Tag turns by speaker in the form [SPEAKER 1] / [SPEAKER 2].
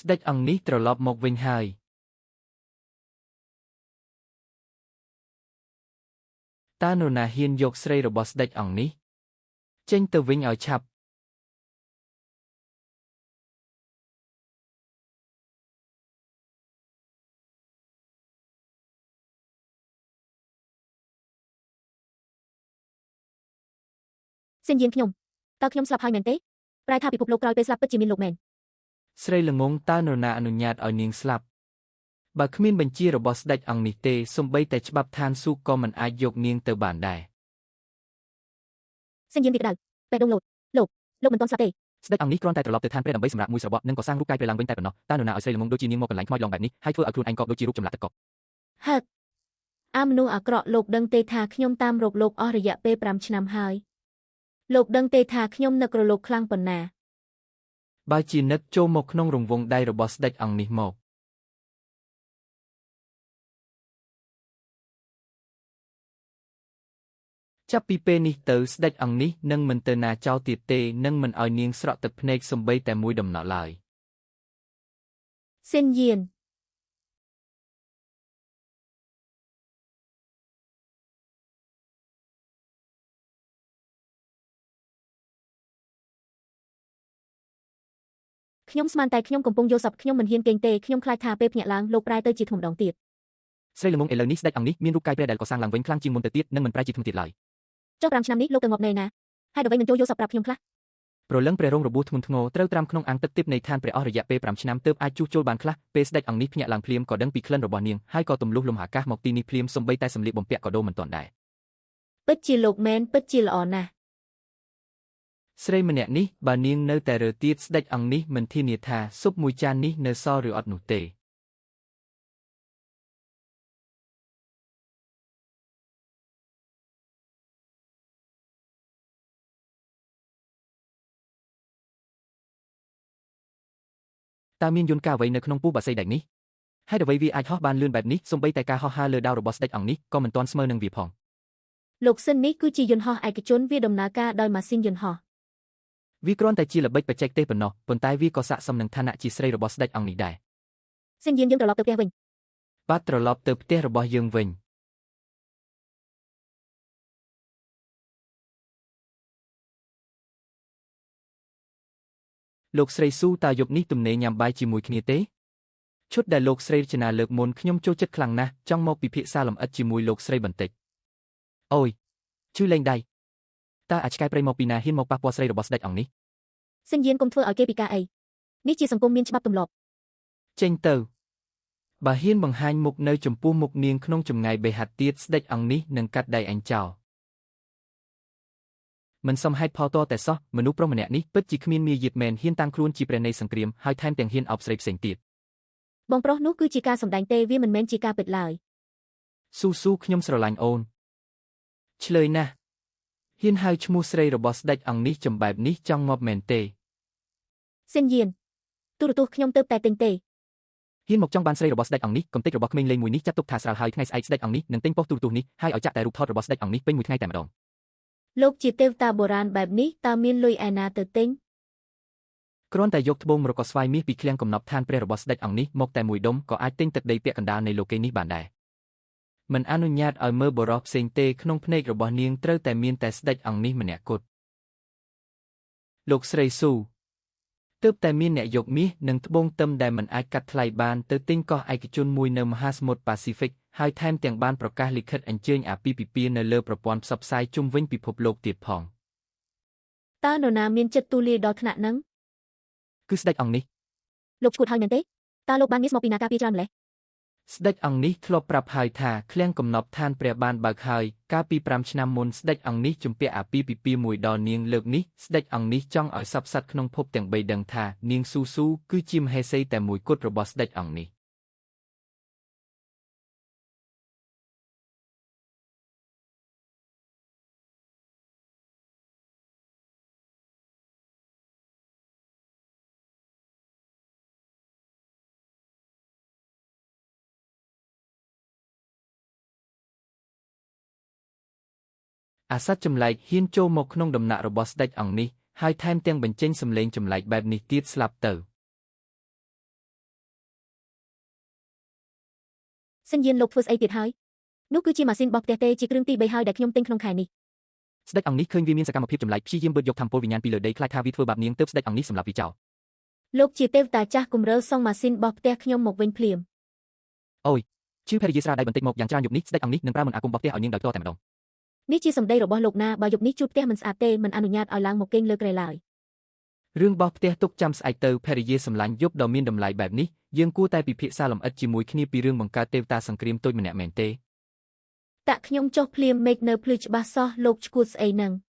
[SPEAKER 1] ស្ដេចអង្គនេះត្រឡប់មកវិញហើយតើនរណាហ៊ានយកស្រីរបស់ស្ដេចអង្គនេះចេញទៅវិញឲ្យឆាប់
[SPEAKER 2] សិនយានខ្ញុំតើខ្ញុំស្លាប់ហើយមែនទេប្រែថាពិភពលោកក្រោយពេលស្លាប់ពិតជាមានលោកមែន
[SPEAKER 1] ស្រីល្ងងតើនរណាអនុញ្ញាតឲ្យនាងស្លាប់បើគ្មានបញ្ជារបស់ស្ដេចអង្គនេះទេសូម្បីតែច្បាប់ឋានសួគ៌ក៏មិនអាចយកនាងទៅបានដែរ
[SPEAKER 2] សិនយានវាក្តៅបេះដូងលោតលោកលោកមិនទាន់ស្លាប់ទេ
[SPEAKER 3] ស្ដេចអង្គនេះគ្រាន់តែត្រឡប់ទៅឋានព្រះដើម្បីសម្រាប់មួយស្របក់និងកសាងរូបកាយព្រះឡើងវិញតែប៉ុណ្ណោះតើនរណាឲ្យស្រីល្ងងដូចជានាងមកកន្លែងខ្មោចលងបែបនេះហើយធ្វើឲ្យខ្លួនឯងកកដូចជារូបចម្លាក់ទឹកកក
[SPEAKER 4] ហឹកអាមនុស្សអាក្រក់លោកដឹងទេថាខ្ញុំតាមរកលោកអស់រយៈពេល5ឆ្នាំហើយលោកដឹងទេថាខ្ញុំនឹករលោកខ្លាំងប៉ុណ្ណា
[SPEAKER 1] បើជានឹកចូលមកក្នុងរង្វង់ដៃរបស់ស្ដេចអង្គនេះមកចាប់ពីពេលនេះទៅស្ដេចអង្គនេះនឹងមិនទៅណាចោលទៀតទេនិងមិនឲ្យនាងស្រក់ទឹកភ្នែកសូម្បីតែមួយដំណក់ឡើយ
[SPEAKER 4] សិនយានខ្ញុំស្មានតែខ្ញុំកំពុងយល់សប្តិខ្ញុំមិនហ៊ានគេងទេខ្ញុំខ្លាចថាពេលភ្ញាក់ឡើងលោកប្រែទៅជាធំម្ដងទៀត
[SPEAKER 3] ស្រីល្ងងឥឡូវនេះស្ដេចអង្គនេះមានរូបកាយព្រះដែលកសាងឡើងវិញខ្លាំងជាងមុនទៅទៀតនិងមិនប្រែជាថ្មទៀតឡើយ
[SPEAKER 2] ចុះ5ឆ្នាំនេះលោកទៅងាប់នៅឯណាហេតុអ្វីមិនចូលយល់សប្តិប្រាប់ខ្ញុំខ្លះ
[SPEAKER 3] ប្រលឹងព្រះរងរបួសធ្ងន់ធ្ងរត្រូវត្រាំក្នុងអាងទឹកទិព្វនៃឋានព្រះអស់រយៈពេល5ឆ្នាំទើបអាចជួសជុលបានខ្លះពេលស្ដេចអង្គនេះភ្ញាក់ឡើងភ្លាមក៏ដឹងពីក្លិនរបស់នាងហើយក៏ទម្លុះលំអាកាសមកទីនេះភ្លាមសូម្បីតែសម្លៀកបំពាក់ក៏ដូរមិនទាន់ដែរ
[SPEAKER 4] ពិតជាលោកមែនពិតជាល្អណាស់
[SPEAKER 1] ស្រីម្នាក់នេះបើនាងនៅតែរើទៀតស្ដេចអង្គនេះមិនធានាថាស៊ុបមួយចាននេះនៅសល់ឬអត់នោះទេ
[SPEAKER 3] តើមានយន្តការអ្វីនៅក្នុងពោះបាសីដែកនេះហេតុអ្វីវាអាចហោះបានលឿនបែបនេះសូម្បីតែការហោះហើរលើដាវរបស់ស្ដេចអង្គនេះក៏មិនទាន់ស្មើនឹងវាផង
[SPEAKER 4] លោកសិននេះគឺជាយន្តហោះឯកជនវាដំណើរការដោយម៉ាស៊ីនយន្តហោះ
[SPEAKER 3] វាគ្រាន់តែជាល្បិចបច្ចេកទេសប៉ុណ្ណោះប៉ុន្តែវាក៏ស័ក្តិសមនឹងឋានៈជាស្រីរបស់ស្ដេចអង្គនេះដែរ
[SPEAKER 2] សិនយានយើងត្រឡប់ទៅផ្ទះវិញ
[SPEAKER 1] បាទត្រឡប់ទៅផ្ទះរបស់យើងវិញលោកស្រីស៊ូតើយប់នេះទំនេរញ៉ាំបាយជាមួយគ្នាទេឈុតដែលលោកស្រីរចនាលើកមុនខ្ញុំចូលចិត្តខ្លាំងណាស់ចង់មកពិភាក្សាលម្អិតជាមួយលោកស្រីបន្តិច
[SPEAKER 3] អូយឈឺលេងដៃតើអាចឆ្កែព្រៃមកពីណាហ៊ានមកប៉ះពាល់ស្រីរបស់ស្ដេចអង្គនេះ
[SPEAKER 2] សិនយានកុំធ្វើឲ្យគេពិការអីនេះជាសង្គមមានច្បាប់ទម្លាប់
[SPEAKER 1] ចេញទៅបើហ៊ានបង្ហាញមុខនៅចំពោះមុខនាងក្នុងចម្ងាយបេហាត់ទៀតស្ដេចអង្គនេះនឹងកាត់ដៃអញចោល
[SPEAKER 3] មិនសមហេតុផលតតែសោះមនុស្សប្រុសម្នាក់នេះពិតជាគ្មានមារយាទមែនហ៊ានតាំងខ្លួនជាព្រះនៃសង្គ្រាមហើយថែមទាំងហ៊ានអោបស្រីផ្សេងទៀត
[SPEAKER 2] បងប្រុសនោះគឺជាការសម្ដែងទេវាមិនមែនជាការពិតឡើយ
[SPEAKER 1] ស៊ូស៊ូខ្ញុំស្រឡាញ់អូនឆ្លើយណាស់ហ៊ានហៅឈ្មោះស្រីរបស់ស្ដេចអង្គនេះចំបែបនេះចង់ងាប់មែនទេ
[SPEAKER 2] សិនយានទូរទស្សន៍ខ្ញុំទៅតែទិញទេ
[SPEAKER 3] ហ៊ានមកចង់បានស្រីរបស់ស្ដេចអង្គនេះកំទេចរបស់ក្មេងលេងមួយនេះចាត់ទុកថាស្រាលហើយថ្ងៃស្អែកស្ដេចអង្គនេះនឹងទិញប៉ុស្តិ៍ទូរទស្សន៍នេះហើយឲ្យចាក់តែរូបថតរបស់ស្ដេចអង្គនេះពេញមួយថ្ងៃតែម្ដង
[SPEAKER 4] លោកជាទេវតាបុរាណបែបនេះតើមានលុយឯណាទៅទិញ
[SPEAKER 3] គ្រាន់តែយកត្បូងមរកស្វាយមាសពីឃ្លាំងកំណប់ឋានព្រះរបស់ស្ដេចអង្គនេះមកតែមួយដុំក៏អាចទិញទឹកដីពាក់កណ្ដាលនៃលោកគេនេះបានដែរ
[SPEAKER 1] មិនអនុញ្ញាតឲ្យមើលបុរសផ្សេងទេក្នុងភ្នែករបស់នាងត្រូវតែមានតែស្ដេចអង្គនេះម្នាក់គត់លោកស្រីស៊ូទើបតែមានអ្នកយកមាសនិងត្បូងទឹមដែលមិនអាចកាត់ថ្លៃបានទៅទិញកោះឯកជនមួយនៅមហាសមុទ្រប៉ាស៊ីហ្វិកហើយថែមទាំងបានប្រកាសលិខិតអញ្ជើញអាពាហ៍ពិពាហ៍នៅលើប្រព័ន្ធផ្សព្វផ្សាយជុំវិញពិភពលោកទៀតផង
[SPEAKER 4] តើនរណាមានចិត្តទូលាយដល់ថ្នាក់ហ្នឹង
[SPEAKER 3] គឺស្ដេចអង្គនេះ
[SPEAKER 2] លោកឈួតហើយមែនទេតើលោកបានមាសមកពីណាការពារច្រើនម្ល៉េះ
[SPEAKER 1] ស្ដេចអង្គនេះធ្លាប់ប្រាប់ហើយថាឃ្លាំងកំណប់ឋានព្រះបានបើកហើយកាលពី5ឆ្នាំមុនស្ដេចអង្គនេះជំពាក់អាពាហ៍ពិពាហ៍មួយដល់នាងលើកនេះស្ដេចអង្គនេះចង់ឲ្យសព្វសត្វក្នុងភពទាំងបីដឹងថានាងស៊ូស៊ូគឺជាមហេសីតែមួយគត់របស់ស្ដេចអង្គនេះ អាសត្វចម្លែកហ៊ានចូលមកក្នុងដំណាក់របស់ស្ដេចអង្គនេះហើយថែមទាំងបញ្ចេញសំឡេងចម្លែកបែបនេះទៀតស្លាប់ទៅ។
[SPEAKER 2] សិនយានលោកធ្វើស្អីទៀតហើយនោះគឺជាម៉ាស៊ីនបោះផ្ទះទេជាគ្រឿងទី3ហើយដែលខ្ញុំទិញក្នុងខែនេះ
[SPEAKER 3] ស្ដេចអង្គនេះឃើញវាមានសកម្មភាពចម្លែកព្យាយាមបឺតយកធម្មពលវិញ្ញាណពីលើដីខ្លាចថាវាធ្វើបាបនាងទើបស្ដេចអង្គនេះសម្លាប់វាចោល
[SPEAKER 4] លោកជាទេវតាចាស់គម្រើសុងម៉ាស៊ីនបោះផ្ទះខ្ញុំមកវិញភ្លាម
[SPEAKER 3] អូយឈឺភរិយាស្រាដៃបន្តិចមកយ៉ាងច្រើនយប់នេះស្ដេចអង្គនេះនឹងប្រើមន្តអាគមបោះផ្ទះឲ្យនាងដោយផ្ទាល់តែម្ដង
[SPEAKER 2] នេះជាសម្ដីរបស់លោកណាបើយប់នេះជួបផ្ទះមិនស្អាតទេមិនអនុញ្ញាតឲ្យឡើងមកគេងលើគ្រែឡើយ
[SPEAKER 1] រឿងបោះផ្ទះទុកចាំស្អែកទៅភរិយាសម្លាញ់យប់ដ៏មានតម្លៃបែបនេះយើងគួរតែពិភាក្សាលម្អិតជាមួយគ្នាពីរឿងបង្កើតទេវតាសង្គ្រាមតូចម្នាក់មែនទេ
[SPEAKER 4] តាក់ខ្ញុំចុះភ្លាមមេឃនៅភ្លឺច្បាស់សោះលោកឈួតស្អីនឹង។